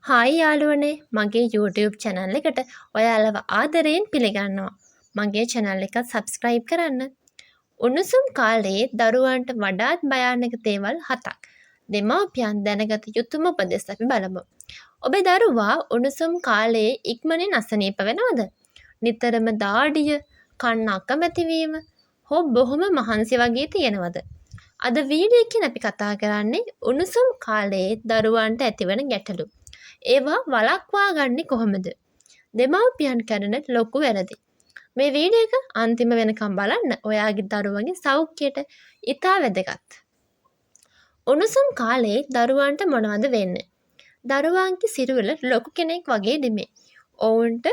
Hi යාළුවනේ, මගේ YouTube channel එකට ඔයාලව ආදරයෙන් පිළිගන්නවා. මගේ channel එකත් subscribe කරන්න. උණුසුම් කාලයේ දරුවන්ට වඩාත් භයානක දේවල් හතක්. දෙමව්පියන් දැනගත යුතුම උපදෙස් අපි බලමු. ඔබේ දරුවා උණුසුම් කාලයේ ඉක්මනින් අසනීප වෙනවද? නිතරම දාඩිය, කන්න අකමැති වීම හෝ බොහොම මහන්සි වගේ තියෙනවද? අද වීඩියෝ එකෙන් අපි කතා කරන්නේ උණුසුම් කාලයේ දරුවන්ට ඇතිවන ගැටලු. ඒවා වළක්වා ගන්නේ කොහොමද? දෙමව්පියන් කරන ලොකු වැරදි. මේ වීඩියෝ එක අන්තිම වෙනකම් බලන්න, ඔයාගේ දරුවගේ සෞඛ්‍යයට ඉතා වැදගත්. උණුසුම් කාලේ දරුවන්ට මොනවද වෙන්නේ? දරුවන්ගේ සිරුර ලොකු කෙනෙක් වගේ නෙමෙයි. ඔවුන්ට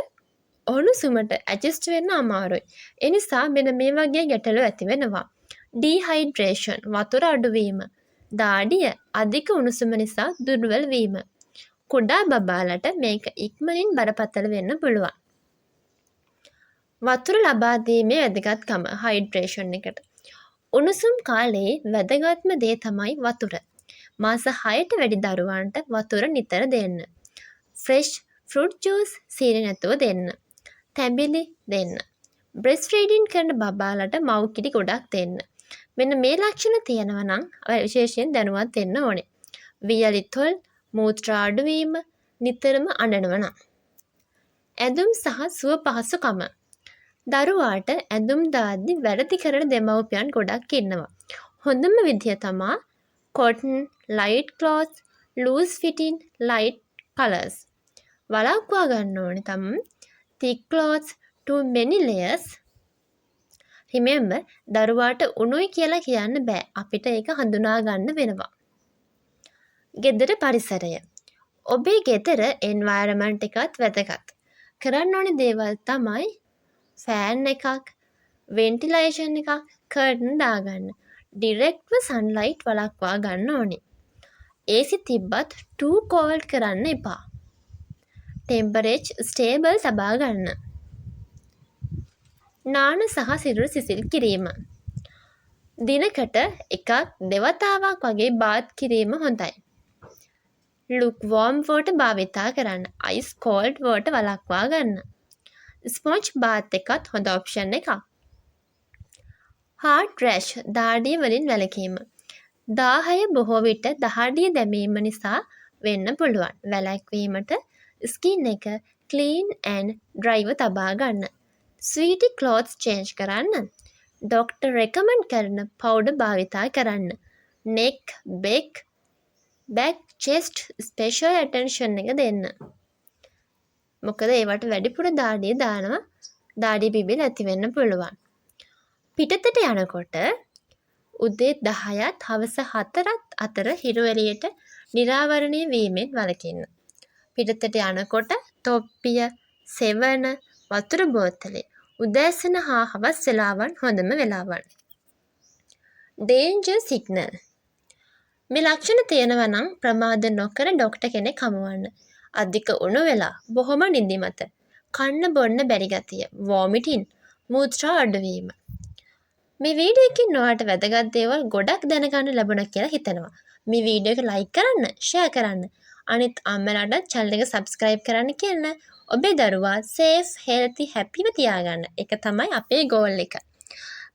උණුසුමට ඇඩ්ජස්ට් වෙන්න අමාරුයි. ඒ නිසා මෙන්න මේ වගේ ගැටලු ඇති වෙනවා. ඩීහයිඩ්‍රේෂන්, වතුර අඩුවීම, දාඩිය, අධික උණුසුම නිසා දුර්වල වීම. කුඩා බබාලට මේක ඉක්මනින් බරපතල වෙන්න පුළුවන්. වතුර ලබා දීමේ වැදගත්කම හයිඩ්‍රේෂන් එකට. උණුසුම් කාලයේ වැදගත්ම දේ තමයි වතුර. මාස 6ට වැඩි දරුවන්ට වතුර නිතර දෙන්න. ෆ්‍රෙෂ් ෆෘට් ජූස් සීනි නැතුව දෙන්න. තැඹිලි දෙන්න. බ්‍රෙස්ට් ෆීඩින් කරන බබාලට මව් කිරි ගොඩක් දෙන්න. මෙන්න මේ ලක්ෂණ තියෙනවා නම් විශේෂයෙන් දැනුවත් වෙන්න ඕනේ. වියලි තොල්, මූත්‍රා අඩුවීම, නිතරම අඬනවා නම්. ඇඳුම් සහ සුව පහසුකම. දරුවාට ඇඳුම් දාද්දි වැරදි කරන දෙමව්පියන් ගොඩක් ඉන්නවා. හොඳම විදිය තමා cotton, light clothes, loose fitting, light colours. වළක්වා ගන්න ඕනේ thick clothes, too many layers. Remember, දරුවාට උණුයි කියලා කියන්න බෑ. අපිට ඒක හඳුනා ගන්න වෙනවා. ගෙදර පරිසරය. ඔබේ ගෙදර එන්වයරන්මන්ට් එකත් වැදගත්. කරන්න ඕනි දේවල් තමයි ෆෑන් එකක්, වෙන්ටිලේෂන් එකක්, කර්ටන් දාගන්න. ඩිරෙක්ට්ව සන්ලයිට් වළක්වා ගන්න ඕනි. ඒසි තිබ්බත් ටූ කෝල්ඩ් කරන්න එපා. ටෙම්පරේචර් ස්ටේබල් තබා ගන්න. නාන සහ සිරුර සිසිල් කිරීම. දිනකට එකක් දෙවතාවක් වගේ බාත් කිරීම හොඳයි. ලුක්වෝම් වෝටර් භාවිතා කරන්න. අයිස් කෝල්ඩ් වෝටර් වළක්වා ගන්න. ස්පොන්ජ් බාත් එකත් හොඳ ඔප්ෂන් එකක්. හාට් රෑෂ්, දාඩිය වලින් වැළකීම. දාහය බොහෝ විට දහඩිය දැමීම නිසා වෙන්න පුළුවන්. වැළැක්වීමට ස්කින් එක ක්ලීන් ඇන්ඩ් ඩ්‍රයිව තබා ගන්න. ස්වීටි ක්ලෝත්ස් චේන්ජ් කරන්න. ඩොක්ටර් රෙකමන්ඩ් කරන පවුඩර් භාවිතා කරන්න. නෙක්, බැක්, චෙස්ට් ස්පෙෂල් ඇටෙන්ෂන් එක දෙන්න. මොකද ඒවට වැඩිපුර දාඩිය දානවා, දාඩිය පිබිලා ඇති වෙන්න පුළුවන්. පිටතට යනකොට උදේ 10ත් හවස 4ත් අතර හිරු එළියට නිරාවරණය වීමෙන් වළකින්න. පිටතට යනකොට තොප්පිය, සෙවණ, වතුර බෝතලේ. උදෑසන හා හවස් වෙලාවන් හොඳම වෙලාවන්. Danger signal. මේ ලක්ෂණ තියෙනවා නම් ප්‍රමාද නොකර ඩොක්ටර් කෙනෙක් හමුවන්න. අධික උණු වෙලා, බොහොම නිදිමත, කන්න බොන්න බැරි ගතිය, වොමිටින්, මූත්‍රා අඩුවීම. මේ වීඩියෝ එකෙන් ඔයාලට වැදගත් දේවල් ගොඩක් දැනගන්න ලැබුණා කියලා හිතනවා. මේ වීඩියෝ එක ලයික් කරන්න, ෂෙයා කරන්න. අනිත් අම්මලාටත් චැනල් එක සබ්ස්ක්‍රයිබ් කරන්න කියන්න. ඔබේ දරුවා සේෆ්, හෙල්ති, හැපිව තියාගන්න. ඒක තමයි අපේ ගෝල් එක.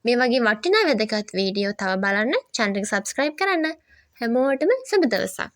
මේ වගේ වටිනා වැදගත් වීඩියෝ තව බලන්න චැනල් එක සබ්ස්ක්‍රයිබ් කරන්න. හැමෝටම සුබ දවසක්.